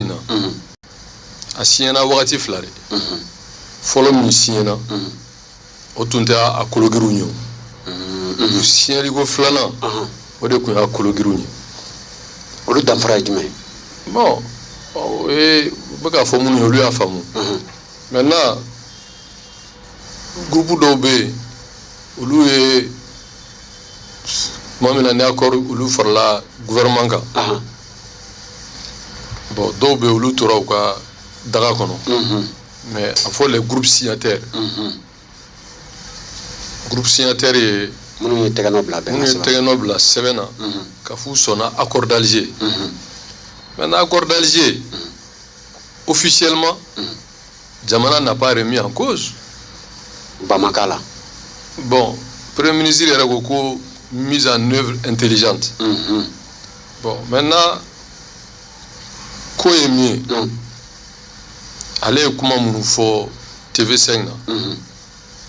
na, a signena wagati fila de. Fɔlɔ min signena, o tun tɛ a kologiriw ye. O signali ko filanan, o de tun y'a kologiriw ye. Olu danfara ye jumɛn ye? Bon, o ye u bɛ k'a fɔ minnu ye, olu y'a faamu. Maintenant, groupe dɔw bɛ yen, olu ye tuma min na ni accord, olu farala gouvernement kan. Bon, dɔw bɛ yen, olu tora u ka daga kɔnɔ. Mais a fɔ les groupes signataires. Groupe signataire ye minnu ye tɛgɛ nɔ bila minnu ye bɛnkan sɛbɛn. Tɛgɛ nɔ bila sɛbɛn na ka f'u sɔnna accord d'Alger. Maintenant, accord d'Alger, officiellement, jamana n'a pas remis en cause. Bamaka la. Bon, premier ministre yɛrɛ ko ko mise en œuvre intelligente. Bon, maintenant, ko ye min ye, ale ye kuma minnu fɔ TV5 na,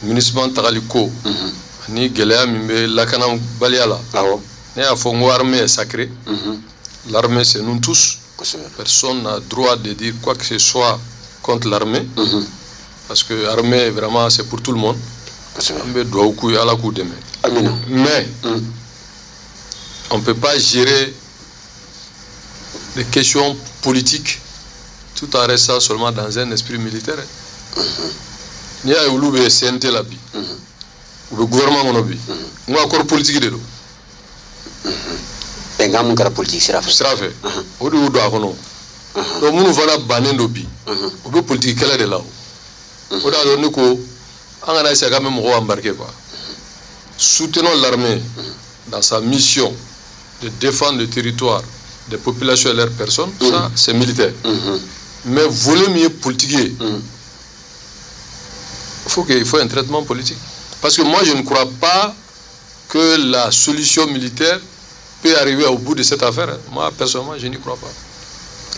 MINUSMA tagali ko ani gɛlɛya min bɛ lakanabaliya la, ne y'a fɔ n ko armée est sacrée. L'armée, c'est nous tous. Personne n'a droit de dire quoi que ce soit contre l'armée, parce que l'armée, vraiment, c'est pour tout le monde. An bɛ dugawu k'u ye, Ala k'u dɛmɛ. Amina. Mais on ne peut pas gérer des questions politiques tout en restant seulement dans un esprit militaire. N'i y'a ye olu bɛ CNT la bi, u bɛ gouvernement kɔnɔ bi, n ko accord politique de don. Bɛnkan mun kɛra politique sira fɛ. Sira fɛ, o de y'u don a kɔnɔ. Donc minnu fana bannen don bi, u bɛ politique kɛlɛ de la. O o de y'a to ne ko an kana essayer k'an bɛ mɔgɔw embarquer, quoi. Soutenons l'armée dans sa mission de défendre le territoire des populations et leurs personnes, ça, c'est militaire. Mais volet min ye politique ye, il faut un traitement politique, parce que moi, je ne crois pas que la solution militaire peut arriver au bout de cette affaire. Moi, personnellement, je n'y crois pas.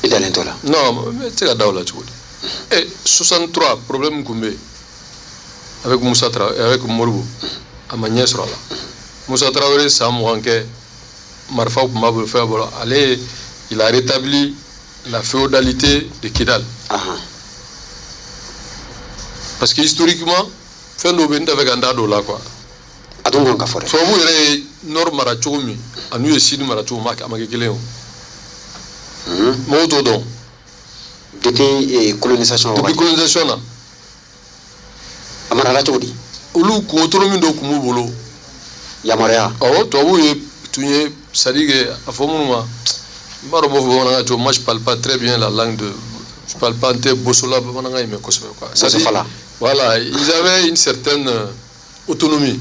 I dalen t'o la? Non, mais tɛ se ka da o la cogo di? Eh, 63, problème kun bɛ yen avec Moussa Traoré, avec Modibo, a ma ɲɛ sɔrɔ a la. Moussa Traoré san 20 kɛ, marifaw tun b'a bolo, fɛn bolo, ale, il a rétabli la féodalité de Kidal. Parce que historiquement, fɛn dɔw bɛ yen, n t'a fɛ ka n da don o la, quoi. A dun kan ka fɔ dɛ. Tubabu yɛrɛ ye nord mara cogo min ani u ye sud mara cogo min, a ma kɛ kelen ye o. Mɔgɔw t'o dɔn. Depuis colonisation Depuis wagati. colonisation na. A marala cogo di? Olu kun autonomie dɔw kun b'u bolo. Yamaruya. Awɔ, tubabuw ye tun ye, c'est à dire que a fɔ minnu ma, n b'a dɔn b'o fɔ bamanankan cogo, moi, je parle pas très bien la langue de, je parle pas, n tɛ bosola bamanankan in mɛn kosɛbɛ, quoi. C'est-à-dire, Bosofala. voilà, ils avaient une certaine autonomie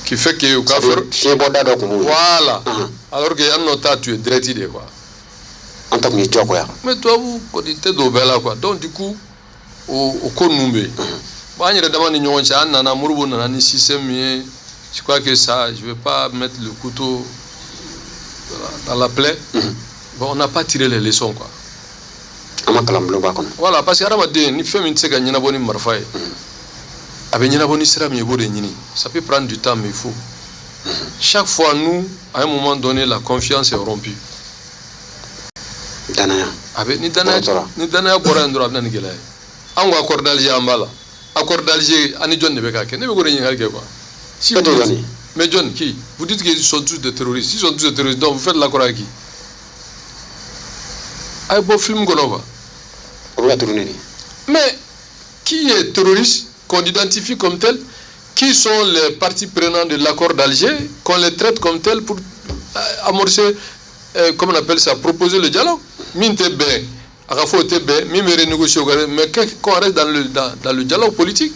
qui fait que u ka fɛrɛ Fiɲɛbɔda dɔ kun b'u ye. Voilà, alors que yan nɔ ta tun ye direct de ye, quoi. An ta kun ye diyagoya. Mais tubabu kɔni tɛ don o bɛɛ la, quoi. Donc du coup, o ko ninnu bɛ yen. Bon, an yɛrɛ dama ni ɲɔgɔn cɛ, an nana, Modibo nana ni système min ye, je crois que ça, je vais pas mettre le couteau, voilà, dans la plaie. Bon, on n'a pas tiré les leçons, quoi. An ma kalan bulonba kɔnɔ. Voilà, parce que hadamaden ni fɛn min tɛ se ka ɲɛnabɔ ni marifa ye, a bɛ ɲɛnabɔ ni sira min ye, i b'o de ɲini. Ça peut prendre du temps, mais il faut chaque fois, nous, à un moment donné, la confiance est rompue. Danaya. A bɛ ni danaya Bɔrɔtɔra. Ni danaya bɔra yen dɔrɔn, a bɛ na ni gɛlɛya ye. An ko accord d'Alger, an b'a la. Accord d'Alger, ani jɔn de bɛ k'a kɛ? Ne bɛ k'o de ɲininkali kɛ, quoi. Si E t'o vous dɔn dites- ni? Mais John, qui? Vous dites qu'ils sont tous des terroristes. S'ils sont tous des terroristes, donc vous faites l'accord avec qui? A ye bɔ film kɔnɔ, quoi. O bɛ ka tourner de. Mais qui est terroriste, qu'on identifie comme tel? Qui sont les parties prenantes de l'accord d'Alger, qu'on les traite comme tel pour amorcer, comment on appelle ça, proposer le dialogue. Min tɛ bɛn, a ka fɔ o tɛ bɛn, min bɛ renégocier o ka, mais qu'on reste dans le dialogue politique.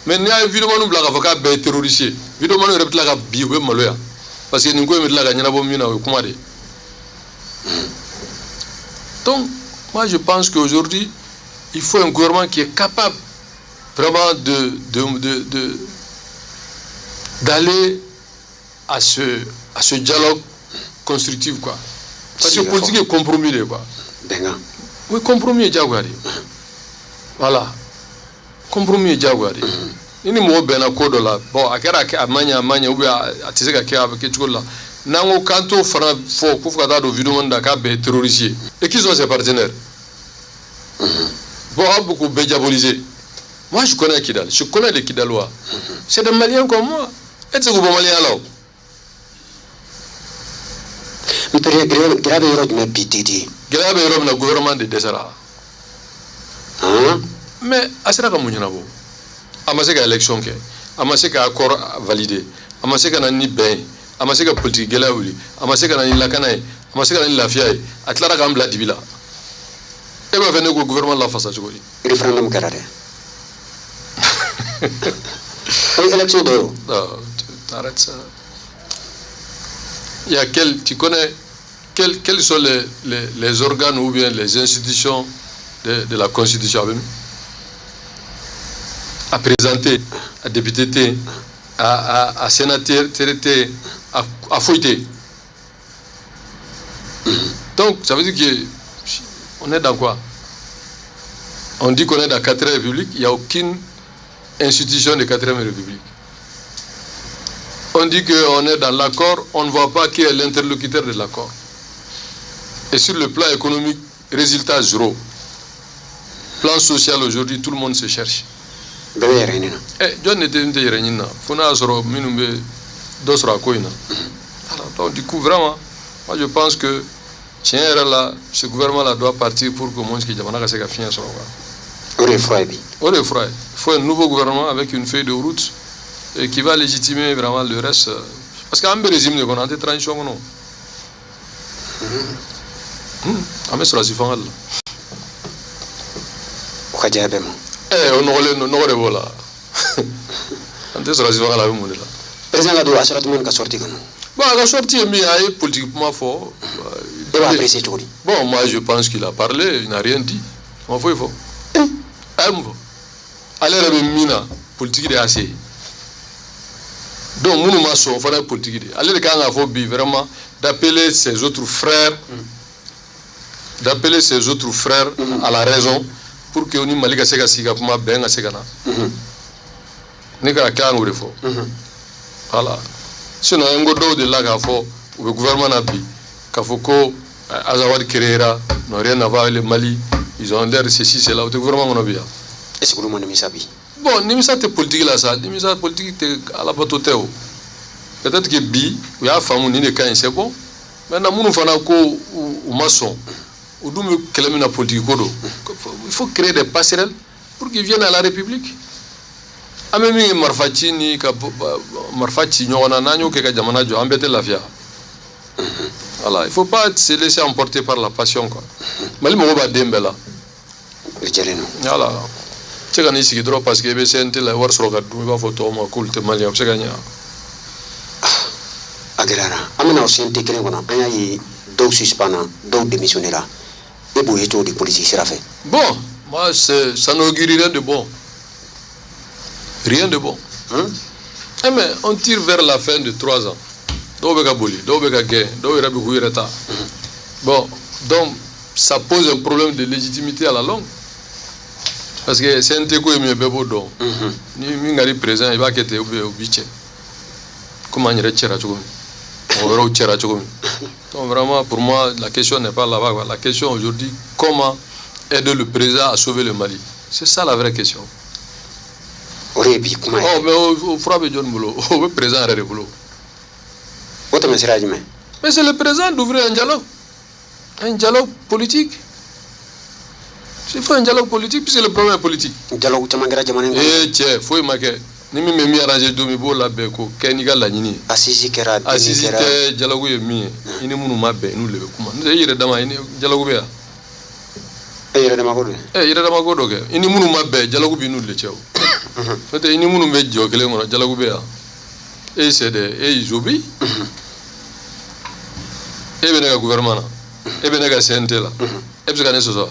Mais n'i y'a ye vidéoman bila k'a fɔ k'a bɛɛ ye terroriste ye, vidéoman yɛrɛ bɛ tila ka bi, u bɛ maloya. Parce que nin ko in bɛ tila ka ɲɛnabɔ min na, o ye kuma de ye. Donc, moi, je pense qu'aujourd'hui, il faut un gouvernement qui est capable vraiment d'aller à ce dialogue constructif, quoi. Parce que Si, politique est compromis, de, quoi. Bɛnkan. Oui, compromis est diyagoya de. Voilà. Compromis est diyagoya de. Ni ni mɔgɔ bɛnna ko dɔ la, bon, a kɛra a ma ɲɛ, a ma ɲɛ, ou bien a tɛ se ka kɛ, a bɛ kɛ cogo dɔ la. N'an ko k'an t'o fana fɔ ko fo ka taa don vidéo da k'a bɛɛ ye terroriste ye. Et qui sont ses partenaires? Bon, aw bɛ k'o bɛɛ diaboliser. Moi, je connais Kidal, je connais les Kidalois. C'est des Maliens comme moi. E tɛ se k'u bɔ Maliyɛnya la o. N pere, gɛlɛya bɛ yɔrɔ jumɛn bi tigitigi? Gɛlɛya bɛ yɔrɔ min na, gouvernement de dɛsɛra. Han. Mais a sera ka mun ɲɛnabɔ? A ma se ka élection kɛ, a ma se ka accord valider, a ma se ka na ni bɛn ye, a ma se ka politique gɛlɛya wuli, a ma se ka na ni lakana ye, a ma se ka na ni lafiya ye. A tilara k'an bila dibi la. E b'a fɛ ne k'o gouvernement lafasa cogo di? Référendum kɛra dɛ, o ye élection dɔ ye o. Non, arrête ça. Il y a quel, tu connais quels sont les organes ou bien les institutions de la Constitution à présenter, à député, à sénateur, à fouiller. Donc, ça veut dire que on est dans quoi? On dit qu'on est dans la 4ème République, il n'y a aucune institution de 4ème République. On dit qu'on est dans l'accord, on ne voit pas qui est l'interlocuteur de l'accord. Et sur le plan économique, résultat zéro. Plan social aujourd'hui, tout le monde se cherche. Bɛɛ bɛ yɛrɛ ɲini na. Eh, jɔn de tɛ n tɛ yɛrɛ ɲini na fo n'a y'a sɔrɔ minnu bɛ dɔ sɔrɔ a ko in na. Alors, donc du coup, vraiment, moi je pense que tiɲɛ yɛrɛ la, ce gouvernement là doit partir pour que au moins que jamana ka se ka fiɲɛ sɔrɔ quoi. O de ye fura ye bi. O de ye fura ye. Il faut un nouveau gouvernement avec une feuille de route et qui va légitimer vraiment le reste. Parce qu'an bɛ régime de kɔnɔ, an tɛ transition kɔnɔ. An bɛ sɔrɔdasi fanga de la. O ka diya bɛɛ ma. O nɔgɔlen don, nɔgɔ de b'o la. An tɛ sɔrɔdasi fanga la, a bɛ mun de la? Président ka don Assurance ka sortie kɔnɔ. Bon, a ka sortie ye min ye, a ye politique kuma fɔ. E b'a apprécier cogo di? Bon, moi je pense qu'il a parlé, il n'a rien dit. A ma foyi fɔ. A ye mun fɔ? Ale yɛrɛ bɛ min na, politique de y'a se yen. Donc minnu ma sɔn, o fana ye politique de ye. Ale de kan k'a fɔ bi vraiment d'appeler ses autres frères, d'appeler ses autres frères à la raison pour que ni Mali ka se ka sigi ka kuma, bɛn ka se ka na. Ne ka kɛ an k'o de fɔ. Voilà. Sinon n ko dɔw delila k'a fɔ u bɛ gouvernement na bi k'a fɔ ko Azawad créera, n'ont rien à voir avec le Mali, ils ont l'air ceci cela, u tɛ gouvernement kɔnɔ bi yan. Est ce que olu ma nimisa bi? Bon, nimisa tɛ politique la sa, nimisa politique tɛ, alabato tɛ o. Peut-être que bi u y'a faamu nin de ka ɲi, c'est bon. Maintenant minnu fana ko u ma sɔn, u dun bɛ kɛlɛ min na, politique ko don. Il faut créer des passerelles pour qu'ils viennent à la République. An bɛ min ye, marifa ci ni ka marifa ci ɲɔgɔn na, n'an y'o kɛ ka jamana jɔ, an bɛɛ tɛ lafiya. Voilà, il faut pas se laisser emporter par la passion quoi. Mali mago b'a den bɛɛ la. O jɛlen don. Voilà. I tɛ se ka n'i sigi dɔrɔn parce que i bɛ CNT la, wari sɔrɔ ka dun, i b'a fɔ tɔw ma k'olu tɛ maliyɛn, o bɛ se ka ɲɛ? A gɛlɛyara. An bɛna o CNT kelen kɔnɔ, an y'a ye dɔw suspend na, dɔw démissionné la. E b'o ye cogo di politique sira fɛ? Bon, moi, ça n'augure rien de bon. Rien de bon. Eh mais on tire vers la fin de 3 ans. Dɔw bɛ ka boli, dɔw bɛ ka gɛn, dɔw yɛrɛ bɛ k'u yɛrɛ ta. Bon, donc ça pose un problème de légitimité à la longue. Parce que CNT ko ye min ye, bɛɛ b'o dɔn. Ni min ka di président, i b'a kɛ ten ou bien o b'i cɛ. Komi an yɛrɛ cɛra cogo min. Mɔgɔ wɛrɛw cɛra cogo min. Donc vraiment, pour moi, la question n'est pas là-bas, quoi. La question aujourd'hui, comment aider le président à sauver le Mali? C'est ça la vraie question. O de ye bi kuma ye. Oh, mais o fura bɛ jɔnni bolo? O bɛ président yɛrɛ de bolo. O tɛmɛ sira ye jumɛn? Mais c'est le président d'ouvrir un dialogue. Un dialogue politique. Il faut un dialogue politique puisque le problème est politique. Dialogue caman kɛra jamana in kɔnɔ. Eh cɛ, foyi ma kɛ. Ni min bɛ min arranger don min, i b'o labɛn k'o kɛ n'i ka laɲini ye. Assise kɛra, deni Assise kɛra. tɛ. Dialogue ye min ye, i ni minnu ma bɛn, i n'olu de bɛ kuma. N'o tɛ i yɛrɛ dama, i ni dialogue bɛ yan. E yɛrɛ dama ko don. Ɛ, yɛrɛ dama ko dɔ kɛ. I ni minnu ma bɛn, dialogue b'i n'olu de cɛ o. N'o tɛ i ni minnu bɛ jɔ kelen kɔnɔ, dialogue bɛ yan. E c'est des e ils obéissent. E bɛ ne ka gouvernement na, e bɛ ne ka CNT la, e bɛ se ka ne sɔsɔ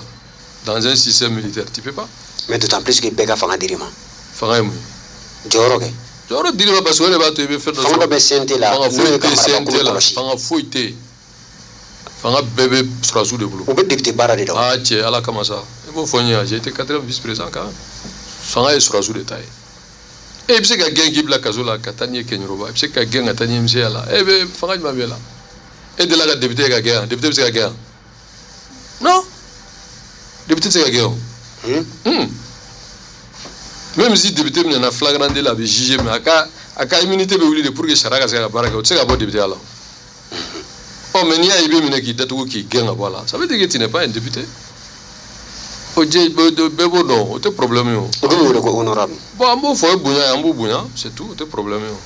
dans un système militaire? Tu peux pas. Mais d'autant plus que bɛɛ ka fanga dir'i ma. Fanga ye mun ye? Jɔyɔrɔ kɛ. Jɔyɔrɔ dir'i ma parce que o de b'a to i bɛ fɛn dɔ Fanga sɔrɔ. dɔ bɛ CNT la Fanga n'o foyi ye ka tɛ marabakulu CNT la. kɔlɔsi. Fanga foyi tɛ yen. Fanga bɛɛ bɛ sɔrɔdasiw de bolo. U bɛ député baara de la o. Ah cɛ, ala kama sa, i b'o fɔ n ye, j'ai été quatrième vice président quand même. Fanga ye sɔrɔdasiw de ta ye. E bɛ se ka gɛn k'i bila kaso la ka taa n'i ye Kɛɲɛrɔba, i bɛ se ka gɛn ka taa n'i ye MCA la. E bɛ fanga jumɛn b'e la? E delila ka député ka gɛn yan? Député bɛ se ka gɛn yan? Non, député tɛ se ka gɛn o. Même si député minɛna flagrant délit, a bɛ juger, mais a ka immunité bɛ wuli de pour que sariya ka se ka baara kɛ. O tɛ se ka bɔ député la. Ɔ, mais n'i y'a ye i bɛ minɛ k'i datugu, k'i gɛn ka bɔ a la, ça veut dire que tu n'es pas un député. O jɛ, bɛɛ b'o dɔn, o tɛ problème ye o. O bɛ wele ko honorable. Bon, an b'o fɔ, o ye bonya ye, an b'o bonya, c'est tout, o tɛ problème ye o.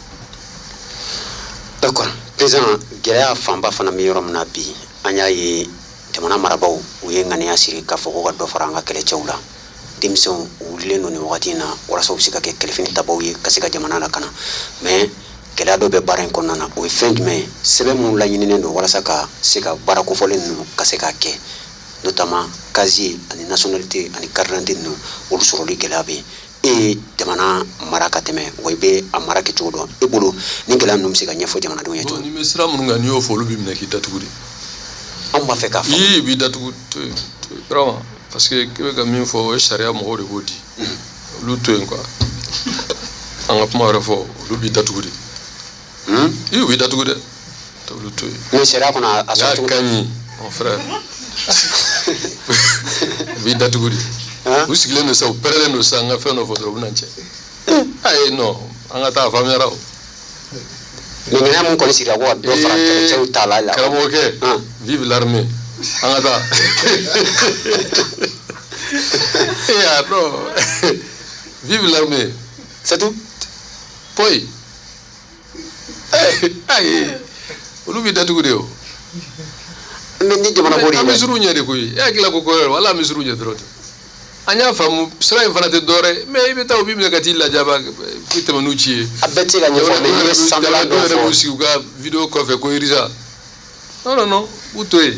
D'accord, président. Gɛlɛya fanba fana bɛ yɔrɔ min na bi, an y'a ye jamana marabaaw u ye ŋaniya siri k'a fɔ ko ka dɔ fara an ka kɛlɛcɛw la. Denmisɛnw u wulilen don nin wagati in na walasa u bɛ se ka kɛ kɛlɛfini tabaw ye ka se ka jamana lakana. Mais gɛlɛya dɔ bɛ baara in kɔnɔna na. O ye fɛn jumɛn ye? Sɛbɛn minnu laɲininen don walasa ka se ka baara kofɔlen ninnu ka se k'a kɛ, notamment casier ani nationalité ani carte d'identité ninnu, olu sɔrɔli gɛlɛya bɛ yen. E ye jamana mara ka tɛmɛ wa, i bɛ a mara kɛcogo dɔn. E bolo, ni gɛlɛya ninnu bɛ se ka ɲɛfɔ jamanadenw ye cogo Ni bɛ sira minnu kan, n'i y'o fɔ, olu b'i minɛ k'i datugu de. Anw b'a fɛ k'a fɔ. I b'i datugu, to yen, vraiment, parce que e bɛ ka min fɔ, o ye sariya mɔgɔw de b'o di. Olu to yen quoi, an ka kuma wɛrɛ fɔ. Olu b'i datugu de. I u b'i datugu dɛ, olu to yen. Mais sariya kɔnɔ, a sɔrɔ cogo ka ɲi, mon frère, u b'i datugu de. U sigilen don sa, u pɛrɛlen don sa, n ka fɛn dɔ fɔ dɔrɔn, u bɛna n cɛ. Ayi, non, an ka taa, a faamuyara o. Mais ŋaniya mun kɔni sirila ko ka dɔ fara kɛlɛcɛw ta la. Karamɔgɔkɛ, vive l'armée. An ka taa. Eh, ah non, vive l'armée. C'est tout. Poyi, ayi, olu b'i datugu de o. Mais ni jamana b'o de. An bɛ siran u ɲɛ de koyi. E hakili la ko ko wɛrɛ, wala an bɛ siran u ɲɛ dɔrɔn de. An y'a faamu, sira in fana tɛ dɔwɛrɛ ye, mais i bɛ taa, u b'i minɛ ka t'i lajaba k'i tɛmɛ n'u ci ye. A bɛɛ tɛ se ka ɲɛfɔ, mais n'i ye sanfɛla dɔw dɔ yɛrɛ b'u fɔ. sigi u ka vidéo kɔfɛ ko irisa. Non, non, non, u to yen,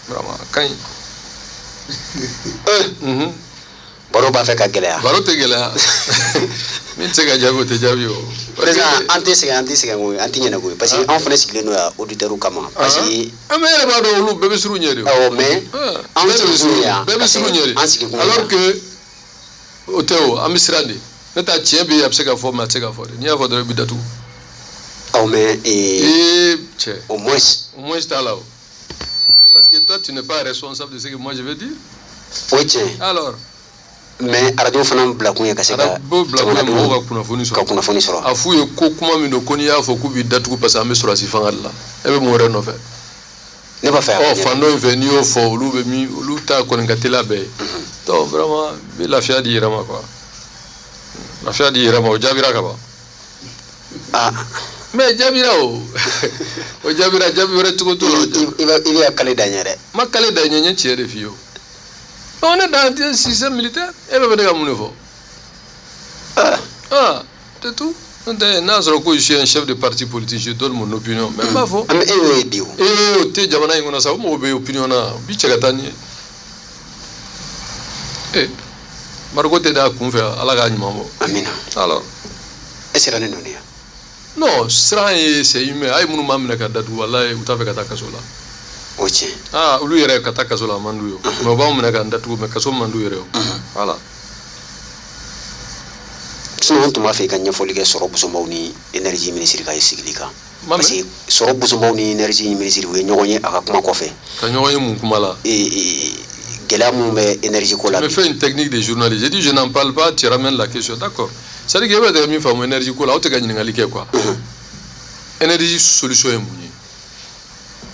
vraiment, a ka ɲi. Baro b'a fɛ ka gɛlɛya. Baro tɛ gɛlɛya, min tɛ se ka jaabi, o tɛ jaabi o. Président, an tɛ sɛgɛn, an tɛ sɛgɛn koyi, an tɛ ɲinɛ koyi, parce que anw fana sigilen don yan auditeurs kama, parce que An bɛ yɛrɛ b'a dɔn, olu bɛɛ bɛ siran u ɲɛ de o. Awɔ, mais anw bɛɛ de bɛ sigikun siran ye yan. bɛɛ bɛ siran u ɲɛ de. An sigikun ye Alors yan. que o tɛ o, an bɛ siran de. Ne ta tiɲɛ bɛ yen, a bɛ se ka fɔ, mais a tɛ se ka fɔ de. N'i y'a fɔ dɔrɔn, i bɛ datugu. Awɔ, mais Ee cɛ. Au moins. Au moins t'a la o. Parce que toi, tu n'es pas responsable de ce que moi je vais dire. O ye tiɲɛ ye. Alors. Mais arajo fana bilakun ye ka se ka Arajo bilakun ye mɔgɔw ka kunnafoni sɔrɔ. Ka kunnafoni sɔrɔ. A f'u ye ko kuma min don, ko n'i y'a fɔ k'u b'i datugu, parce que an bɛ sɔrɔdasi fanga de la. E bɛ mun wɛrɛ nɔfɛ? Ne b'a fɛ a Ɔ ka ɲɛ. Fan dɔ in fɛ, n'i y'o fɔ, olu bɛ min, olu ta kɔni ka teli a bɛɛ ye. Donc vraiment, i bɛ lafiya di i yɛrɛ ma quoi, lafiya di i yɛrɛ ma. O jaabira ka ban. Ah. Mais jaabira o, o jaabira, jaabi wɛrɛ cogo t'o la, o jaabi. I bɛ ka kale da ɲɛ dɛ. Ma kale da ɲɛ, n ye tiɲɛ de f'i ye o. On est dans un système militaire. E bɛ fɛ ne ka mun de fɔ? Ah, c'est tout. N'o tɛ, n'a sɔrɔ ko je suis un chef de parti politique, je donne mon opinion, mais n b'a fɔ. Mais e y'o ye bi o. Ee, o tɛ jamana in kɔnɔ sa, o mɔgɔw bɛ opinion na, u bi cɛ ka taa ni ye. Ee, mariko tɛ da kun fɛ, Ala k'a ɲuman bɔ. Amina. Alors. E sirannen don ne ya? Non, siran ye, c'est humain. A ye minnu b'a minɛ ka datugu, walayi, u t'a fɛ ka taa kaso la. O tiɲɛ. Ah, olu yɛrɛ ka taa kaso la, a man d'u ye o. Mais u b'anw minɛ k'an datugu, mais kaso man d'u yɛrɛ o. Voilà. Sinon an tun b'a fɛ i ka ɲɛfɔli kɛ sɔrɔ bosonbaw ni énergie ministre ka sigili kan. Ma Parce mɛn. que sɔrɔ bosonbaw ni énergie ministre, u ye ɲɔgɔn ye a ka kuma kɔfɛ. Ka ɲɔgɔn ye mun kuma la? Gɛlɛya mun bɛ énergie ko la Tu me bi. fais une technique de journaliste. J'ai dit, je n'en parle pas, tu ramènes la question. D'accord. C'est-à-dire que e bɛ min faamu énergie ko la, aw tɛ ka ɲininkali kɛ quoi. Énergie solution ye mun ye?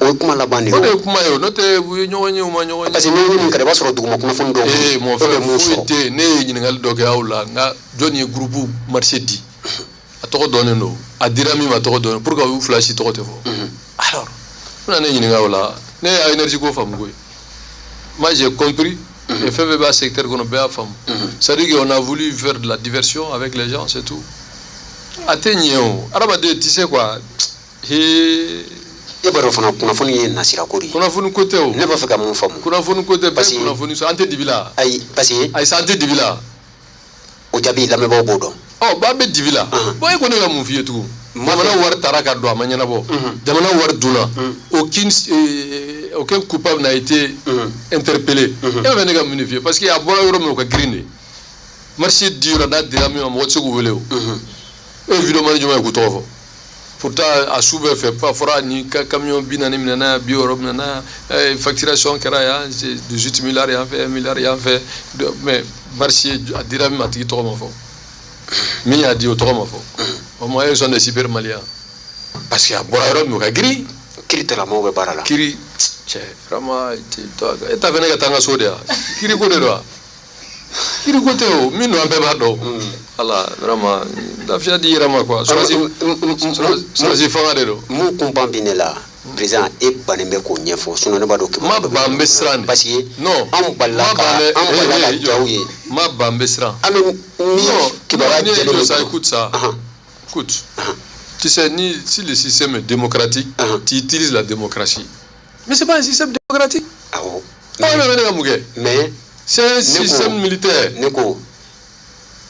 O ye kuma laban de ye O de o. ye kuma ye o, n'o tɛ u ye ɲɔgɔn ye, u ma ɲɔgɔn ye. Parce que ni min kɛra, i b'a sɔrɔ duguma kunnafoni dɔw Ee, mon e bɛ frère, mun foyi sɔrɔ. tɛ yen. Ne ye ɲininkali dɔ kɛ aw la, nka jɔnni ye groupe marché di? A tɔgɔ dɔnnen don. A dira min ma, a tɔgɔ dɔnnen. Pourquoi u fila si tɔgɔ tɛ fɔ? Alors, n bɛna ne ɲininka o la. Ne y'a énergie ko faamu koyi. Moi, j'ai compris. Et fɛn bɛɛ b'a secteur kɔnɔ, bɛɛ y'a faamu. C'est-à-dire qu'on a voulu faire de la diversion avec les gens, c'est tout. A tɛ ɲɛ o. Hadamaden, tu sais quoi. Hee. E b'a dɔn fana, kunnafoni ye nasira ko de ye. Kunnafoni ko tɛ o. Ne b'a fɛ ka mun faamu? Kunnafoni ko tɛ, bɛɛ Parce que kunnafoni sɔrɔ. An tɛ dibi la. Ayi, parce que Ayi sa, an tɛ dibi la. O jaabi, lamɛnbaaw b'o dɔn. Ɔ, ba bɛ dibi la. Bon, e ko ne ka mun f'i ye tugun? Ma fɛ. Jamana wari taara ka don, a ma ɲɛnabɔ. Jamana wari donna. Aucun coupable n'a été interpellé. E bɛ fɛ ne ka mun de f'i ye? Parce que a bɔra yɔrɔ min, o ka girin de. Marché di yɔrɔ n'a dira min ma, mɔgɔ tɛ se k'u wele o. E ye vidéoman jumɛn ye k'u tɔgɔ fɔ? Pourtant a su bɛɛ fɛ fɔra ni camion 40 minɛna yan, 60 minɛna yan, facturation kɛra yan, 18 milliards yan fɛ, 1 milliard yan fɛ, mais marché a dira min ma, a tigi tɔgɔ ma fɔ. Min y'a di, o tɔgɔ ma fɔ. O ma, ils sont des super maliens parce que a bɔra yɔrɔ min, o ka girin. Kiri tɛla maaw bɛ baara la. Kiri cɛ, vraiment, e t'a fɛ ne ka taa n ka so de wa? Kiri ko de don wa? Kiri ko tɛ o min don, an bɛɛ b'a dɔn. Voilà, vraiment, lafiya di yɛrɛ ma quoi. Sɔrɔsi fanga de don. Mun kun ban bi ne la, président, e bannen bɛ k'o ɲɛfɔ, sinon ne b'a dɔn. Ma ban, n bɛ siran de. Parce que non, anw balila ka anw balila ka jaw ye. Ma ban, n bɛ siran. An bɛ min kibaruya jɛlen bɛ. Ça, écoute ça. Écoute. Tu sais, ni, si le système est démocratique, tu utilises la démocratie. Mais c'est pas un système démocratique. Awɔ. Ah, mais ne ka mun kɛ? Mais c'est un système militaire. Ne ko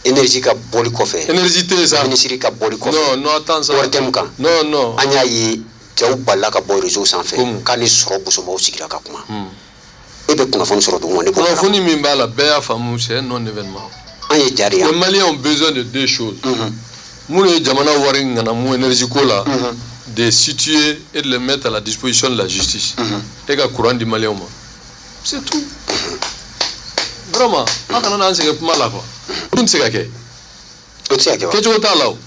énergie ka bɔli kɔfɛ. Énergie tɛ sa. Ministre ka bɔli kɔfɛ. Non, non, attends ça. ORTM kan. Non, non. An y'a ye cɛw balila ka bɔ réseau sanfɛ. K'a ni sɔrɔ bosomaw sigira ka kuma. E bɛ kunnafoni sɔrɔ dugu ma, ne b'o. Kunnafoni min b'a la, bɛɛ y'a faamu, c'est un non événement. An ye ja de yan. Les Maliens ont besoin de deux choses. Minnu ye jamana wari ŋanamu énergie ko la, de situer et de les mettre à la disposition de la justice. E ka courant di Maliens ma. C'est tout. Vraiment, an kana n'an sɛgɛn kuma la quoi. O dun tɛ se ka kɛ. O tɛ se ka kɛ wa? Kɛcogo t'a la o.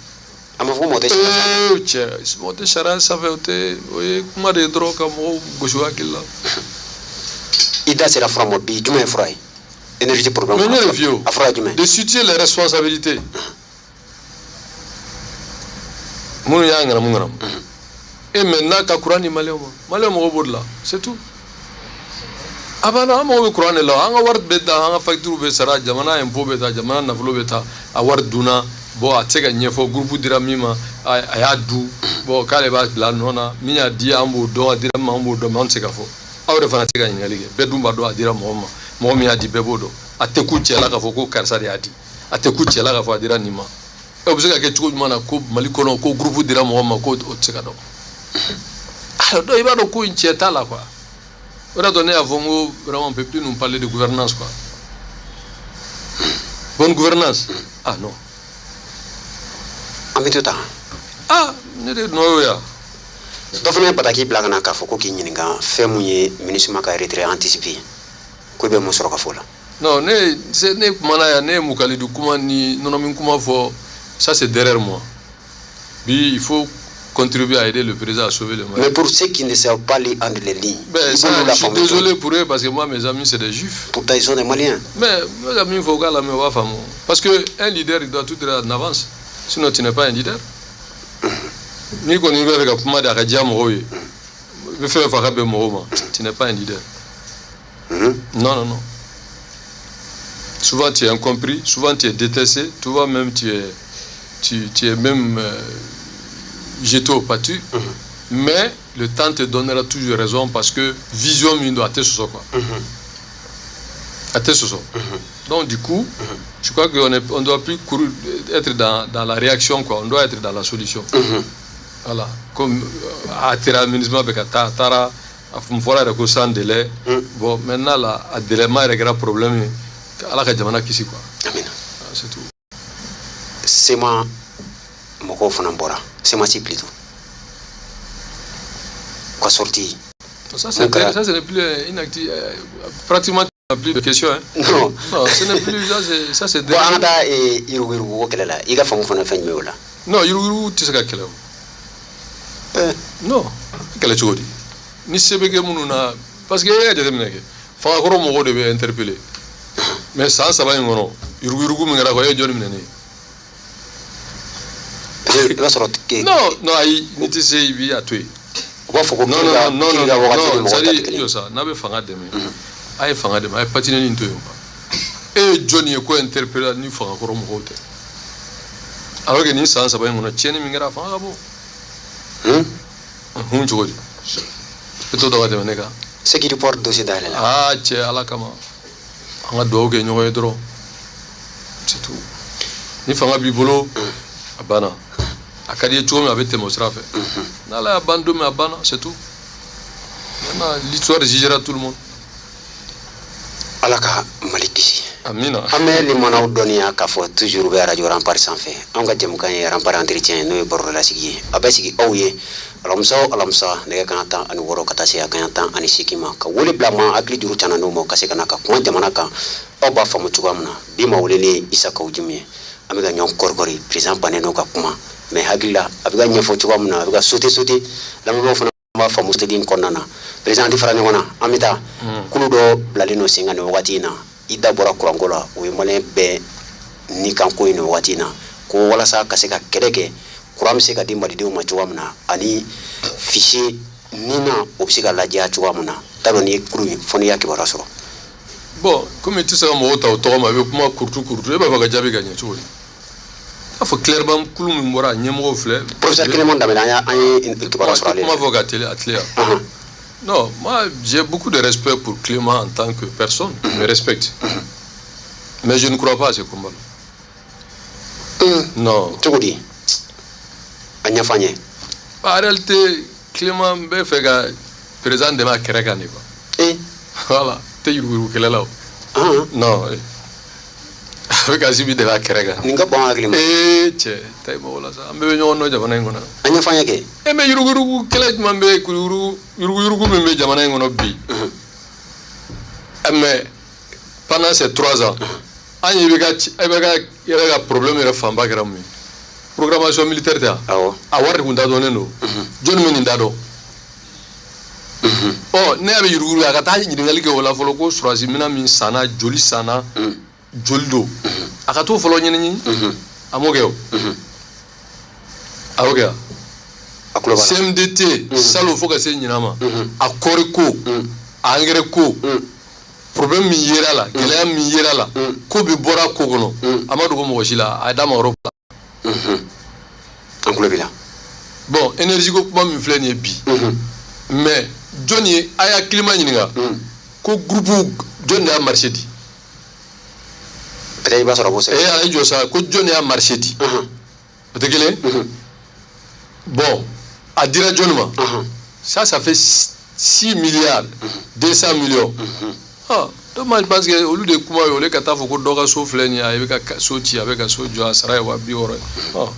A ma fɔ ko mɔgɔ tɛ sariya sanfɛ. Ee cɛ, mɔgɔ tɛ sariya sanfɛ, o tɛ, o ye kuma de ye dɔrɔn ka mɔgɔw gosi u hakili la. I da sera fura ma bi, jumɛn ye fura ye? Énergie problème. Mais ne yɛrɛ f'i ye o. A fura ye jumɛn? De situer les responsabilités. Minnu y'a ŋanamu ŋanamu. Et maintenant ka courant di Maliyɛnw ma. Maliyɛnw mago b'o de la, c'est tout. A banna, an mago bɛ courant de la. An ka wari bɛ ta, an ka facture bɛ sara, jamana impôt bɛ ta, jamana nafolo bɛ ta, a wari dunna. Bon, a tɛ se ka ɲɛfɔ groupe dira min ma, a y'a dun. Bon, k'ale b'a bila a nɔ na, min y'a di an b'o dɔn, a dira min ma an b'o dɔn, mais an tɛ se ka fɔ. Aw yɛrɛ fana tɛ se ka ɲininkali kɛ, bɛɛ dun b'a dɔn a dira mɔgɔ min ma, mɔgɔ min y'a di bɛɛ b'o dɔn. A tɛ ku cɛ la k'a fɔ ko karisa de y'a di, a tɛ ku cɛ la k'a fɔ a dira nin ma. O bɛ se ka kɛ cogo jumɛn na ko Mali kɔnɔ ko groupe dira mɔgɔ ma ko o tɛ se ka dɔn? Alors donc i b'a dɔn ko in cɛ t'a la quoi. O de y'a to ne y'a fɔ n ko vraiment, on peut plus nous parler de gouvernance quoi. Bonne gouvernance, ah non. An bɛ to tan. Ah, ne de nɔ y'o ya. Dɔ fana ye bataki bila ka na k'a fɔ ko k'i ɲininka fɛn mun ye MINUSMA ka retrait anticipé, ko i bɛ mun sɔrɔ ka fɔ o la? Non, ne ne kumana yan, ne ye mukalidu kuma ni nɔnɔmin kuma fɔ, ça c'est derrière moi. Bi, il faut contribuer à aider le président à sauver le Mali. Mais pour ceux qui ne savent pas lire entre les lignes, ben, ça, je suis désolé pour eux parce que moi, mes amis, c'est des juifs. Pourtant, ils sont des Maliens. Mais mes amis, il faut la parce que un leader, il doit tout être en avance. Sinon, tu n'es pas un leader. Ni kɔni bɛ fɛ ka kuma de a ka diya mɔgɔw ye, i bɛ fɛn fɛn fɔ a ka bɛn mɔgɔw ma, tu n'es pas un leader. Non, non, non. Souvent tu es incompris, souvent tu es détesté, souvent même tu es même jeté au pâtu. Mais le temps te donnera toujours raison parce que vision min don, a tɛ sɔsɔ quoi. A tɛ sɔsɔ. Donc du coup, je crois qu'on est, on doit plus courir, être dans la réaction quoi, on doit être dans la solution. Voilà. Comme a tera MINUSMA bɛ ka taa, a taara, a fɔra yɛrɛ ko sans délai. Bon, maintenant là, a délai ma yɛrɛ kɛra problème ye. Ala ka jamana kisi quoi. Amina. C'est tout. CMA mɔgɔw fana bɔra, CMAS plutôt, ka sortie. Ça, c'est, ça, ce n'est plus une activité, pratiquement plus de questions. Hein. Non. Non, ce n'est plus ça, c'est ça, c'est Bon, an ka taa yuruguyurugu ko kɛlɛ la, i ka faamu fana fɛn jumɛn o la? Non, yuruguyurugu tɛ se ka kɛlɛ o. Non, kɛlɛ cogo di? Ni se bɛ kɛ minnu na, parce que e y'a jateminɛ kɛ, fangakɔrɔ mɔgɔw de bɛ interpeller. Mais san 3 in kɔnɔ, yuruguyurugu min kɛra kɔ, e ye jɔnni minɛ ne ye? I b'a sɔrɔ. Non, non, ayi, n'i tɛ se, i b'i a to yen. U b'a fɔ ko non, non, non, non, ka wagati ni non, mɔgɔw ta tɛ kelen. Jɔ sa, n'a bɛ fanga dɛmɛ, a ye fanga dɛmɛ, a ye patinɛ nin to yen quoi. E ye jɔnni ye ko interpeller ni fangakɔrɔ mɔgɔw tɛ? Alors que nin san 3 in kɔnɔ, tiɲɛni min kɛra, a fanga ka bon. Hun cogo di? E t'o dɔn ka tɛmɛ ne kan. Sécurité dossier dayɛlɛ la. Aa cɛ, Ala kama, an ka dugawu kɛ ɲɔgɔn ye dɔrɔn, c'est tout. Ni fanga b'i bolo, a banna. A ka di i ye cogo min, a bɛ tɛmɛ o sira fɛ. N'Ala y'a ban don min, a banna, c'est tout. Maintenant, l'histoire jugera tout le monde. Ala ka Mali kisi. Amina. An bɛ limanaw dɔnniya k'a fɔ toujours bɛ Radio Rempart sanfɛ. Anw ka jɛmukan ye Rempart Entretien, n'o ye barolasigi ye. A bɛ sigi aw ye alamisa o alamisa, nɛgɛ kanɲɛ 16 ka taa se a kanɲɛ 18 ma, ka wele bila ma hakili juru cana n'o ma, ka se ka na ka kuma jamana kan, aw b'a faamu cogoya min na. Bi ma wele ne ye Isa Kawu Jim ye. An bɛ ka ɲɔgɔn kɔrikɔri. Président bannen n'o ka kuma, mais hakili la a bɛ ka ɲɛfɔ cogoya min na, a bɛ ka sauter sauter, lamɛnbaaw fana b'a faamu soteli in kɔnɔna na. Président, tɛ fara ɲɔgɔn na, an bɛ taa kulu dɔ bilalen don sen kan nin wagati in na. I da bɔra kuranko la, o ye maliyɛn bɛɛ ni kan ko ye nin wagati in na, ko walasa ka se ka kɛlɛ kɛ, kuran bɛ se ka di malidenw ma cogoya min na, ani fichier nina o bɛ se ka lajɛya cogoya min na. T'a dɔn n'i ye kulu in fɔ, n'i y'a kibaruya sɔrɔ. Bon, komi i tɛ se ka mɔgɔw ta o tɔgɔ ma, i bɛ kuma kurutu kurutu, e b'a fɛ ka jaabi ka ɲɛ cogo di? A fɔ clairement, kulu min bɔra, a ɲɛmɔgɔw filɛ. Professeur Clément Dembélé, an ye kibaruya sɔrɔ ale Kuma fɔ ka teli a tile. Non, moi, j'ai beaucoup de respect pour Clément en tant que personne. Je me respecte. Mais je ne crois pas à ce combat-là. Non. Cogo di? A ɲɛfɔ an ye. En réalité, Clément bɛ fɛ ka président dɛmɛ a kɛrɛ kan de, quoi. Voilà. Tɛ yuruguyurugu kɛlɛ la o. Non. A bɛ ka Assimi dɛmɛ a kɛrɛ kan. Nin ka bon hakili ma. Ee cɛ, taa i mɔgɔ la sa. An bɛɛ bɛ ɲɔgɔn dɔn jamana in kɔnɔ. A ɲɛfɔ an ye kɛ. E mais yuruguyurugu kɛlɛ jumɛn bɛ, yuruguyurugu min bɛ jamana in kɔnɔ bi? Mais pendant ces 3 ans, an ye IBK yɛrɛ ka problème yɛrɛ fanba kɛra mun ye? Programmation militaire tɛ wa? Awɔ. A wari de kun da dɔnnen don. Jɔnni bɛ nin da dɔn? Ɔ, ne y'a bɛ yuruguyurugu, a ka taa ɲininkali kɛ o la fɔlɔ, ko sɔrɔdasi minɛn min sanna, joli sanna, joli don, a ka t'o fɔlɔ ɲɛɲini. A m'o kɛ o, a y'o kɛ wa? A tulo b'a la. CMDT salon fo ka se ɲinan ma, a kɔɔri ko, a engrais ko, problème min yera la, gɛlɛya min yera la, ko bi bɔra ko kɔnɔ, a ma dogo mɔgɔ si la, a da ma yɔrɔ la. An tulo b'i la. Bon, énergie ko kuma min filɛ nin ye bi, mais jɔnni ye a y'a climat ɲininka ko groupe jɔnni de y'a marché di? Peut-être i b'a sɔrɔ a b'o E sɛbɛn. a ye jɔ sa, ko jɔnni y'a marché di? O tɛ kelen. Bon, a dira jɔnni ma? Ça fait 6 milliards 200 millions. Ah, dommage, parce que olu de kuma ye, olu ka taa fɔ ko dɔ ka so filɛ nin ye, a bɛ ka so ci, a bɛ ka so jɔ, a sara ye 60 000 ye. Ah,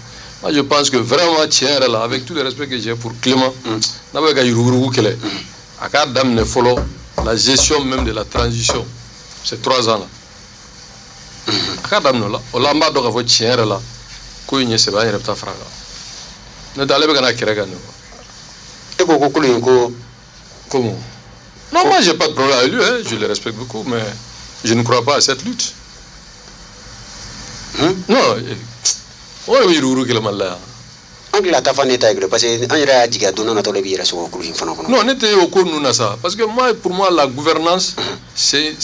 moi je pense que vraiment, tiɲɛ yɛrɛ la, avec tout le respect que j'ai pour Clément, n'a bɛ ka yuruguyurugu kɛlɛ, a k'a daminɛ fɔlɔ la gestion même de la transition, ces 3 ans là, a k'a daminɛ o la. O la, an b'a dɔn k'a fɔ tiɲɛ yɛrɛ la, ko in ye sɛbɛ, an yɛrɛ bɛ taa fara a kan. N'o tɛ, ale bɛ ka na kɛrɛ kan de quoi. E ko ko kulu in ko Comment? Non, moi, j'ai pas de problème avec lui, hein. Je le respecte beaucoup, mais je ne crois pas à cette lutte. Non, o ye yuruguyurugu kɛlɛ Mali la yan. An tila ta fa ne ta ye parce que an yɛrɛ y'a jigin don dɔ natɔ la, i b'i yɛrɛ sɔrɔ kulu in fana kɔnɔ. Non, ne tɛ o ko ninnu na sa, parce que moi, pour moi, la gouvernance, c'est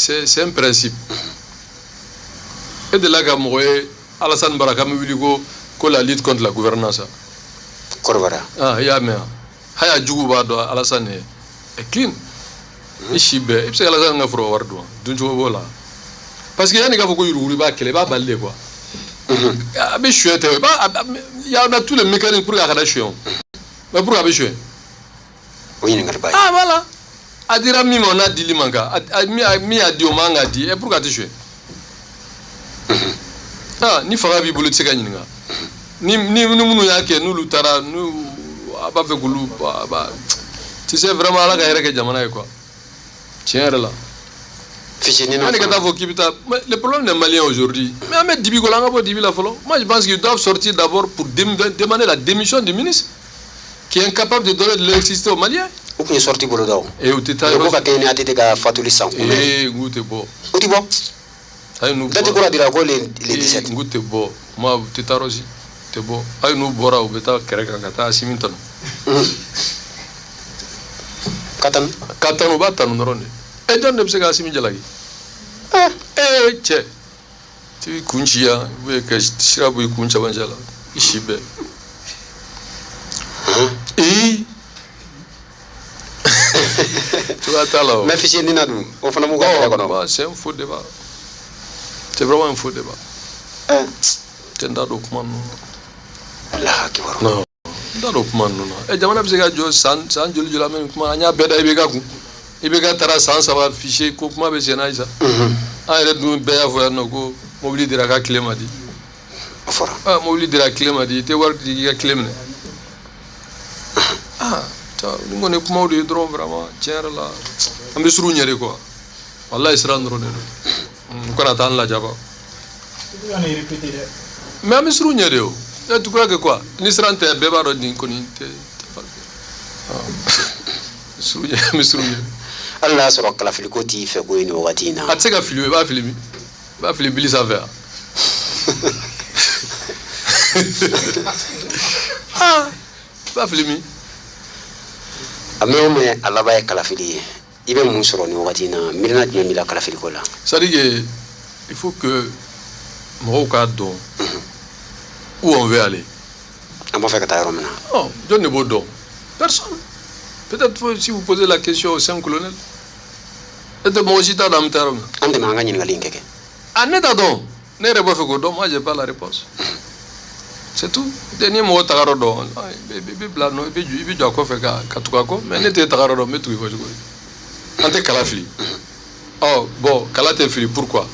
un principe. E delila ka mɔgɔ ye, Alassane Bara, k'an bɛ wuli ko la lutte contre la gouvernance? Kɔrɔbara. Ah, i y'a mɛn wa? Haya jugu b'a dɔn Alassane ye est clean. I si bɛɛ, i bɛ se ka Alassane ka foro wari dun wa? Duncogo b'o la. Parce que yanni k'a fɔ ko yuruguyurugu, i b'a kɛlɛ, i b'a bali de, quoi. A bɛ suɲɛ tɛ o, i b'a il y a tous les mécanismes pour que a kana suɲɛ o. Mais pourquoi a bɛ suɲɛ? O ɲininkali ba ye. Ah voilà. A dira min ma, o n'a dili man kan. Min y'a di, o man kan ka di. Et pourquoi a tɛ suɲɛ? Ah, ni fanga b'i bolo, i tɛ se ka ɲininka. Ni minnu y'a kɛ, n'olu taara, n'u a b'a fɛ k'olu a b'a, tu sais, vraiment, Ala ka hɛrɛ kɛ jamana ye, quoi. Tiɲɛ yɛrɛ la. Fichier ni Yanni ka taa fɔ k'i bɛ taa, mais le problème des Maliens aujourd'hui, mais an bɛ dibi ko la, an ka bɔ dibi la fɔlɔ. Moi, je pense qu'ils doivent sortir d'abord pour demander la démission du ministre qui est incapable de donner de l'électricité aux Maliens. U tun ye sortie bolo da o. Et u tɛ taa ko ka kɛ ni ATT ka fatuli san kunbɛn. Ee, n k'u tɛ bɔ. U ti bɔ. Hali n'u Date bɔra. kura dira ko le Ee, 17. n k'u tɛ bɔ. Ma, u tɛ taa yɔrɔ si. U tɛ bɔ. Hali n'u bɔra, u bɛ taa kɛrɛ kan ka taa Assimi tanu. Ka tanu. Ka tanu, u b'a tanu dɔrɔn de. E jɔn de bɛ se ka Assimi jalaki? Ee cɛ, t'i kun ci yan ou bien ka sira bɔ i kun cɛmancɛ la, i si bɛɛ. Ee, cogoya t'a la o. Mais fichier nina dun, o fana b'u ka kɛlɛ Bon, kɔnɔ. bah, c'est un faux débat. C'est vraiment un faux débat. Tɛ n da don kuma ninnu na. Ala kibaru. Non, n da don kuma ninnu na. Ɛ, jamana bɛ se ka jɔ san san joli joli, an bɛ nin kuma, an y'a bɛɛ da IBK kun. IBK taara san 3 fichier ko kuma bɛ sen na ayisa. An yɛrɛ dun bɛɛ y'a fɔ yan nɔ ko mobili dira ka tile ma di. O fɔra. Ah, mobili dira tile ma di, i tɛ wari di k'i ka tile minɛ. Ah, nin kɔni kumaw de ye dɔrɔn, vraiment, tiɲɛ yɛrɛ la, an bɛ siran u ɲɛ de quoi. Walayi, siran dɔrɔn de don. U kana taa an lajaba. Mais an bɛ siran u ɲɛ de o. E, tu crois que quoi? Ni siran tɛ, bɛɛ b'a dɔn nin kɔni tɛ. Siran ɲɛ, an bɛ siran u ɲɛ. Hali n'a y'a sɔrɔ kalafiliko t'i fɛ ko ye nin wagati in na. A tɛ se ka fili o, i b'a fili min? I b'a fili bili sanfɛ wa? Ah, i b'a fili min? A mɛn o mɛn, a laban ye kalafili ye. I bɛ mun sɔrɔ nin wagati in na? Miirina jumɛn b'i la kalafiliko la? C'est à dire que il faut que mɔgɔw k'a dɔn où on veut aller. An b'a fɛ ka taa yɔrɔ min na. Oh, jɔn de b'o dɔn? Personne. Peut-être si vous posez la question aux 5 colonels. E tɛ mɔgɔ si t'a dɔn an bɛ taa yɔrɔ min na. An dɛmɛ an ka ɲininkali in kɛ. Ah, ne t'a dɔn. Ne yɛrɛ b'a fɛ k'o dɔn, moi j'ai pas la réponse. C'est tout. N'i ye mɔgɔ tagayɔrɔ dɔn, i bɛ bila nɔ, i bɛ jɔ a kɔfɛ ka tugu a kɔ. Mais ne t'e tagayɔrɔ dɔn, n bɛ tugu i kɔ cogo di? An tɛ kala fili. Ɔ bon, kala tɛ fili, pourquoi?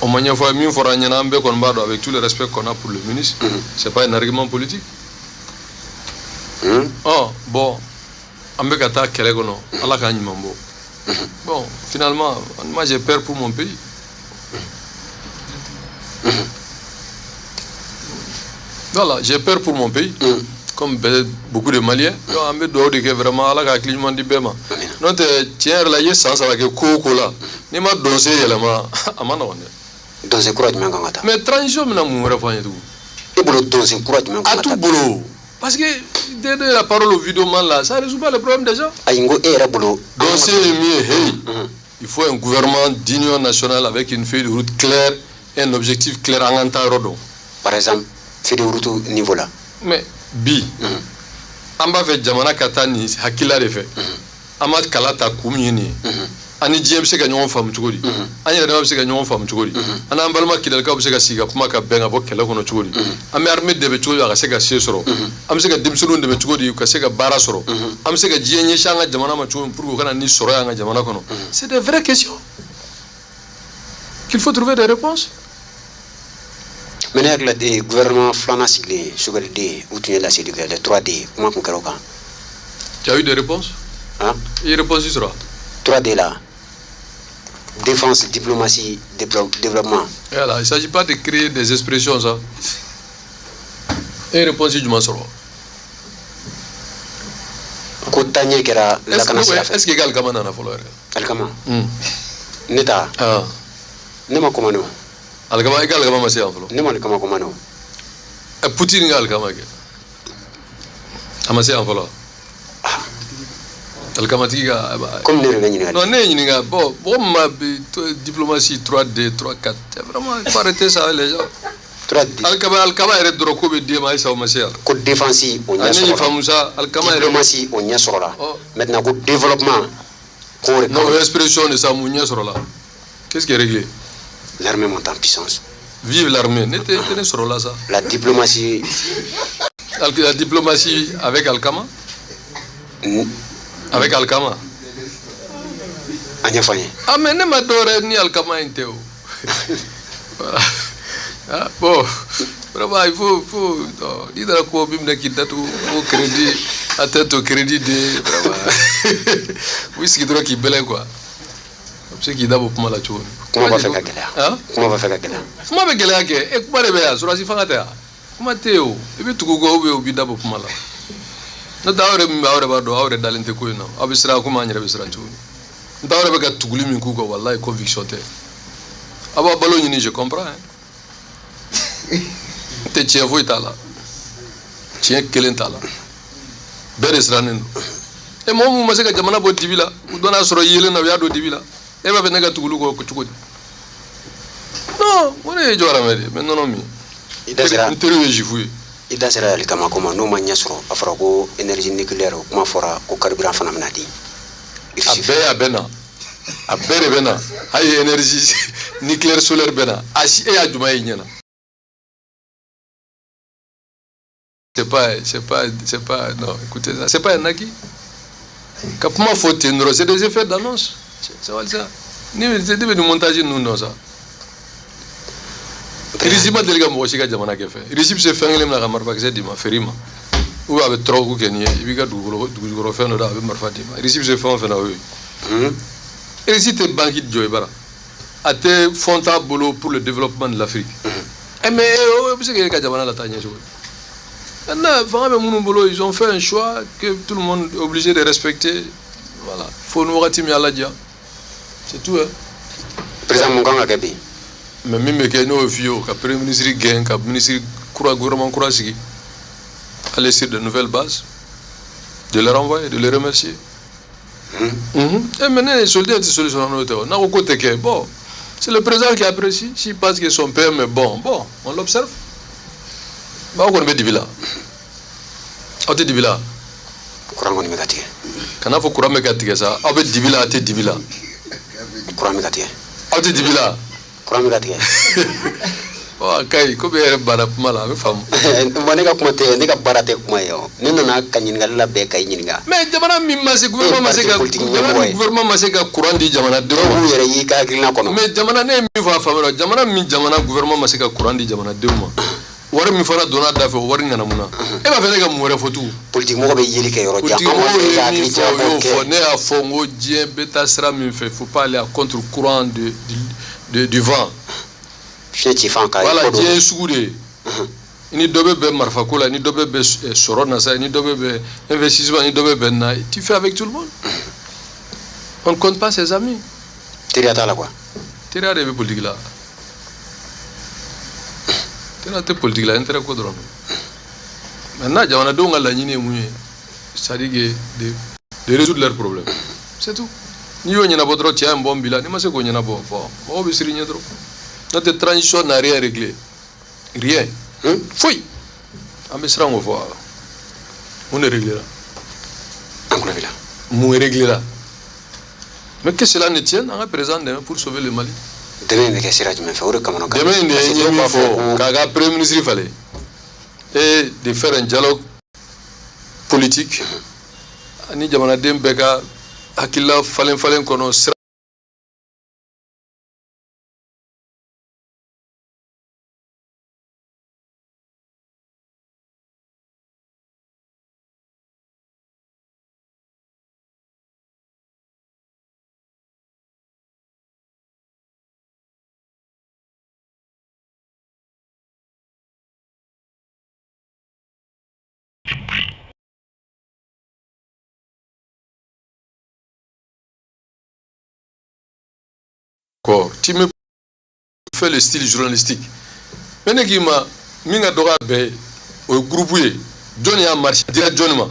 O ma ɲɛfɔ. Min fɔra an ɲɛna, an bɛɛ kɔni b'a dɔn, avec tout le respect qu'on a pour le ministre, c'est pas un argument politique. Ɔ bon, an bɛ ka taa kɛlɛ kɔnɔ, Ala k'an ɲuman bɔ. Bon, finalement, moi j'ai peur pour mon pays. Voilà, j'ai peur pour mon pays. Comme beaucoup de Maliens. Donc, an bɛ dugawu de kɛ vraiment, Ala ka hakili ɲuman di bɛɛ ma. N'o tɛ, tiɲɛ yɛrɛ la, i ye san 3 kɛ ko o ko la, n'i ma dɔnsen yɛlɛma, a ma nɔgɔn dɛ. Dɔnsen kura jumɛn kan ka taa? Mais transition bɛna mun wɛrɛ fɔ an ye tugun? E bolo, dɔnsen kura jumɛn kan A ka t'u taa? bolo. Parce que donner la parole au vidéoman là, ça résout pas le problème des gens. Ayi, n ko e yɛrɛ bolo. Dɔnsen ye min ye, hey, il faut un gouvernement d'union nationale avec une feuille de route claire et un objectif clair, an k'an taa yɔrɔ dɔn. Par exemple, feuille de route niveau la. Mais bi, an b'a fɛ jamana ka taa nin hakilila de fɛ. An ma kala ta kun min ye nin ye. An ni diɲɛ bɛ se ka ɲɔgɔn faamu cogo di? An yɛrɛ dama bɛ se ka ɲɔgɔn faamu cogo di? An n'an balima Kidalikaw bɛ se ka sigi ka kuma ka bɛn ka bɔ kɛlɛ kɔnɔ cogo di? An bɛ armée dɛmɛ cogo di a ka se ka se sɔrɔ? An bɛ se ka denmisɛnninw dɛmɛ cogo di u ka se ka baara sɔrɔ? An bɛ se ka diɲɛ ɲɛsin an ka jamana ma cogo min pour que u kana ni sɔrɔ ye an ka jamana kɔnɔ? C'est des vraies questions qu'il faut trouver des réponses. Mais ne hakili la, gouvernement filanan sigilen, Choguel D, u tun ye laseli kɛ, les 3D, kuma tun kɛra o kan. Tu as eu des réponses? Hein? I ye réponse sɔrɔ? 3D la, défense, diplomatie, développement. Voilà, il ne s'agit pas de créer des expressions, ça. E réponse jumɛn sɔrɔ? Ko taaɲɛ kɛra lakana sira fɛ. Est-ce que i ka alikama nana fɔlɔ yɛrɛ? Alikama? Ne ta? Ah. Ne ma commandé o. Alikama, i ka alikama ma se yan fɔlɔ. Ne ma alikama commandé o. Ɛ, Poutine ka alikama kɛ. A ma se yan fɔlɔ. Alikamatigi ka. Comme ne yɛrɛ bɛ ɲininkali. Non, ne ye ɲininka. Bon, mɔgɔ min ma diplomatie 3D, 3, 4, c'est vraiment, il faut arrêter ça, les gens. 3D. Alikama, alikama yɛrɛ dɔrɔn ko bɛ d'e ma, ayisa, o ma se yan. Ko défense, o ɲɛ Ne y'i sɔrɔla. faamu sa, alikama yɛrɛ. Diplomatie, o ɲɛ sɔrɔla. Ɔ. Maintenant, ko développement, k'o de Non, o expression de sa, mun ɲɛ sɔrɔla? Qu'est-ce qui est réglé? L'armée monte en puissance. Vive l'armée. Ne tɛ ne sɔrɔla sa. La diplomatie. La diplomatie avec Alkama? Avec Alkama? A ɲɛfɔ an ye. Ah, mais ne ma dɔwɛrɛ ni Alkama in tɛ o. Voilà. Ah, bon, vraiment, il faut, non, n'i nana ko min minɛ k'i datugu ko crédit, atteinte au crédit de, vraiment, u sigi dɔrɔn k'i bɛlɛn quoi. A bɛ se k'i da bɔ kuma la cogo min. Kuma b'a fɛ ka gɛlɛya. Ah? Kuma b'a fɛ ka gɛlɛya. Kuma bɛ gɛlɛya kɛ. E, kuma de bɛ yan, sɔrɔdasi fanga tɛ yan. Kuma tɛ yen o. I bɛ tugu kɔ ou bien u b'i da bɔ kuma la. N'o tɛ, aw yɛrɛ min bɛ, aw yɛrɛ b'a dɔn, aw yɛrɛ dalen tɛ ko in na. Aw bɛ siran komi an yɛrɛ bɛ siran cogo min. N tɛ, aw yɛrɛ bɛ ka tuguli min k'u kɔ, walayi, conviction tɛ. Aw b'a balo ɲini, je comprends, hein. N tɛ, tiɲɛ foyi t'a la. Tiɲɛ kelen t'a la. Bɛɛ de sirannen don. E, mɔgɔ mun ma se ka jamana bɔ dibi la, u dɔn n'a sɔrɔ yelen na, u y'a don dibi la. E b'a fɛ ne ka tuguli kɔ cogo di? Non, o de ye jɔyɔrɔ de ye. N bɛ nɔnɔ min. I da sera N teriw ye juif ye. I da sera alikama ko ma, n'o ma ɲɛ sɔrɔ, a fɔra ko énergie nucléaire, o kuma fɔra ko carburant fana bɛna di. A bɛɛ, a bɛ na. A bɛɛ de bɛ na. Hali énergie nucléaire, solaire bɛ na. A si, e y'a jumɛn ye ɲɛna? C'est pas, c'est pas, c'est pas, non, écoutez ça, c'est pas un acquis. Ka kuma fɔ ten dɔrɔn, c'est des effets d'annonce. Sabali sa, ne bɛ nin montage ninnu dɔn sa. Russie ma deli ka mɔgɔ si ka jamana kɛ fɛn. Russie bɛ se fɛn kelen min na, ka marifakisɛ d'i ma, feere i ma, ou bien a bɛ tɔrɔku kɛ n'i ye, i b'i ka dugukolo dugujukɔrɔ fɛn dɔ da, a bɛ marifa d'i ma. Russie bɛ se fɛn o fɛn na, o ye. Russie tɛ banque jɔ i bara, a tɛ fonds t'a bolo pour le développement de l'Afrique. Mais o bɛ se k'e ka jamana lataa ɲɛ cogo di? Maintenant, fanga bɛ minnu bolo, ils ont fait un choix que tout le monde est obligé de respecter. Voilà, fo ni wagati min Ala diya, c'est tout, hein. Président, mun kan ka kɛ bi? Mais min bɛ kɛ, n'o ye f'i ye, o ka premier ministre gɛn, ka ministre kura, gouvernement kura sigi, aller sur de nouvelles bases, de les renvoyer, de les remercier. Et maintenant, soldat tɛ solution n'o tɛ o. N'a ko k'o tɛ kɛ, bon, c'est le président qui apprécie. S'il pense que son PM est bon, bon, on l'observe. Aw kɔni bɛ dibi la, aw tɛ dibi la? Kuran kɔni bɛ ka tigɛ. Kana fɔ kuran bɛ ka tigɛ sa, aw bɛ dibi la, aw tɛ dibi la? Kuran bɛ ka tigɛ. Aw tɛ dibi la? Kuran bɛ ka tigɛ. Ɔ, a ka ɲi, komi e yɛrɛ banna kuma la, a bɛ faamu. Bon, ne ka kuma tɛ, ne ka baara tɛ kuma ye o. Ne nana ka ɲininkali labɛn ka i ɲininka. Mais jamana min ma se, gouvernement ma se ka politique jamana ɲɛmɔgɔ min ye. Gouvernement ma se ka courant di jamanadenw Dɔw ma. b'u yɛrɛ y'i ka hakilina kɔnɔ. Mais jamana, ne ye min fɔ a faamu la, jamana min, jamana gouvernement ma se ka courant di jamanadenw ma, wari min fana donna a da fɛ, o wari ŋanamuna, e b'a fɛ ne ka mun wɛrɛ fɔ tugun? Politique mɔgɔ bɛ yeli kɛ yɔrɔ jan. Politique An b'a mɔgɔw fɛ i ka ye min hakili fɔ, o jagabɔ y'o fɔ. kɛ. Ne y'a fɔ n ko diɲɛ bɛ taa sira min fɛ, faut pas aller à contre courant du vent. Fiɲɛ ci fan ka Voilà. ko dɔ. Diɲɛ ye sugu de ye. I ni dɔ bɛ bɛn marifako la, i ni dɔ bɛ bɛn sɔrɔ na sa, i ni dɔ bɛ bɛn investissement, i ni dɔ bɛ bɛn na, tu fais avec tout le monde. On ne compte pas ses amis. Teriya t'a la quoi. Teriya de bɛ politique la? Teriya tɛ politique la, intérêt ko dɔrɔn don. Maintenant, jamanadenw ka laɲini ye mun ye? C'est à dire que de résoudre leurs problèmes, c'est tout. N'i y'o ɲɛnabɔ dɔrɔn, cɛ ye bɔ n bi la. N'i ma se k'o ɲɛnabɔ, bon, mɔgɔw bɛ siran i ɲɛ dɔrɔn. N'o tɛ, transition n'a rien réglé, rien. Foyi. An bɛ siran k'o fɔ wa? Mun de réglé la? An kulo b'i la. Mun réglé la? Mais que cela ne tienne, an ka président dɛmɛ pour sauver le Mali. Dɛmɛ in bɛ kɛ sira jumɛn fɛ? O de kamana gan. Dɛmɛ in de Parce ye que n ye dɔw min b'a fɔ fɔ, ko k'a ka premier ministre falen et de faire un dialogue politique ani jamanaden bɛɛ ka hakilila falen falen kɔnɔ sira. D'accord. Tu me fais le style journalistique. Mais ne k'i ma min ka dɔgɔ a bɛɛ ye, o ye groupe ye. Jɔnni y'a marché dira jɔnni ma?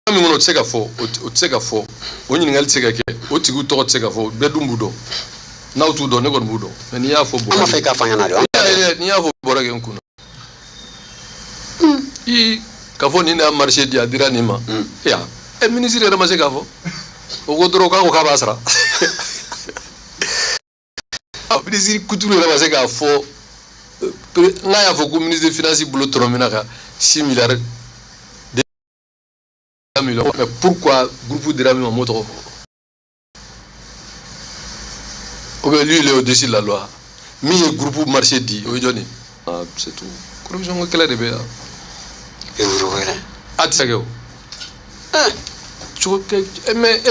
Min kɔnɔ, o tɛ se ka fɔ, o tɛ se ka fɔ, o ɲininkali tɛ se ka kɛ, o tigiw tɔgɔ tɛ se ka fɔ, bɛɛ dun b'u dɔn. N'aw t'u dɔn, ne kɔni b'u dɔn. Mais n'i y'a fɔ An b'a fɛ i k'a fɔ an ɲɛna de. N'i y'a fɔ, bɔra kɛ n kunna. I k'a fɔ nin de y'a marché di, a dira nin ma. Ya, ɛ, ministre yɛrɛ ma se k'a fɔ. O ko dɔrɔn k'a ko k'a b'a sara. A ministre Kuturu yɛrɛ ma se k'a fɔ n'a y'a fɔ ko ministre des finances bolo tɔrɔmina ka 6 milliards de millions. Mais pourquoi groupe dira min ma, m'o tɔgɔ fɔ? Ou bien lui, il est au-dessus de la loi. Min ye groupe marché di, o ye jɔn ye? Ah, c'est tout. Corruption ko kɛlɛ de bɛ yan. Yurugu yɛrɛ. A tɛ se ka kɛ o. Cogo kɛ, mais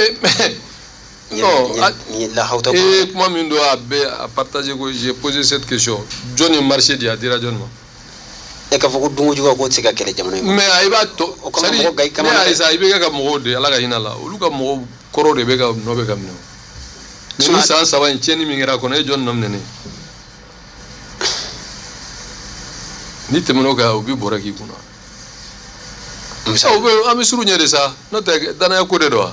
non, Nin ye lahawta. E kuma min don, a bɛɛ a partagé ko j'ai posé cette question: jɔn ye marché di, a dira jɔn ma? E k'a fɔ ko dunko juguya k'o tɛ se ka kɛlɛ jamana in kɔnɔ. Mais i b'a to O kama c'est à dire mɔgɔ ga i ne kama y'a dɛ. ye sa, i bɛ kɛ ka mɔgɔw de, Ala ka hinɛ la, olu ka mɔgɔw kɔrɔ de bɛ ka nɔ bɛ ka minɛ o. Mais ni san 3 in tiɲɛni min kɛra a kɔnɔ, e jɔn nɔ minɛ ne? N'i tɛmɛn'o kan, u b'i bɔrɛ k'i kunna. Musa. U bɛ an bɛ surun ɲɛ de sa, n'o tɛ danaya ko de don wa?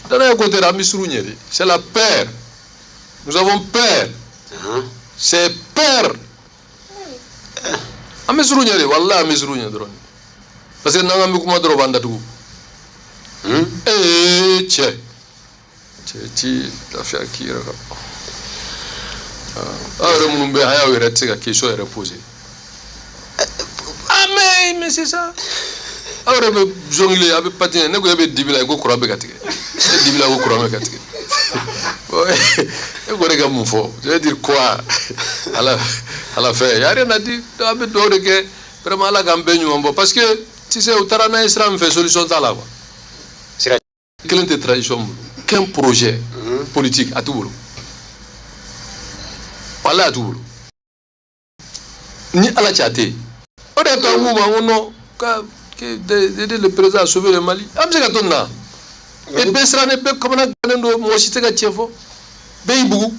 Danaya ko tɛ dɛ, an bɛ surun ɲɛ de. C'est la peur, nous avons peur. C'est peur. An bɛ surun ɲɛ de, walahi, an bɛ surun ɲɛ dɔrɔn, parce que n'an k'an bɛ kuma dɔrɔn, u b'an datugu. Ee, cɛ cɛ, ti lafiya k'i yɛrɛ kan. Aw yɛrɛ minnu bɛ yan, a y'aw yɛrɛ tɛ se ka question yɛrɛ poser. Ah, mais c'est ça. Aw yɛrɛ bɛ jongler, a bɛ patiner. Ne ko e bɛ dibi la, i ko courant bɛ ka tigɛ. E dibi la, ko courant bɛ ka tigɛ. Bon, e ko ne ka mun fɔ? Je vais dire quoi à la fin? Y a rien à dire. An bɛ dugawu de kɛ vraiment, Ala k'an bɛɛ ɲuman bɔ, parce que tu sais, u taara n'a ye sira min fɛ, solution t'a la quoi. Sira kelen tɛ transition bolo, qu'un projet politique a t'u bolo. Walahi, a t'u bolo. Ni Ala cɛ, a tɛ yen. O de y'a to an k'u ma ko non, ka d'aider le président à sauver le Mali. An bɛ se ka to nin na? E bɛɛ siranna, bɛɛ kamana gannen don, mɔgɔ si tɛ ka tiɲɛ fɔ, bɛɛ y'i bugu.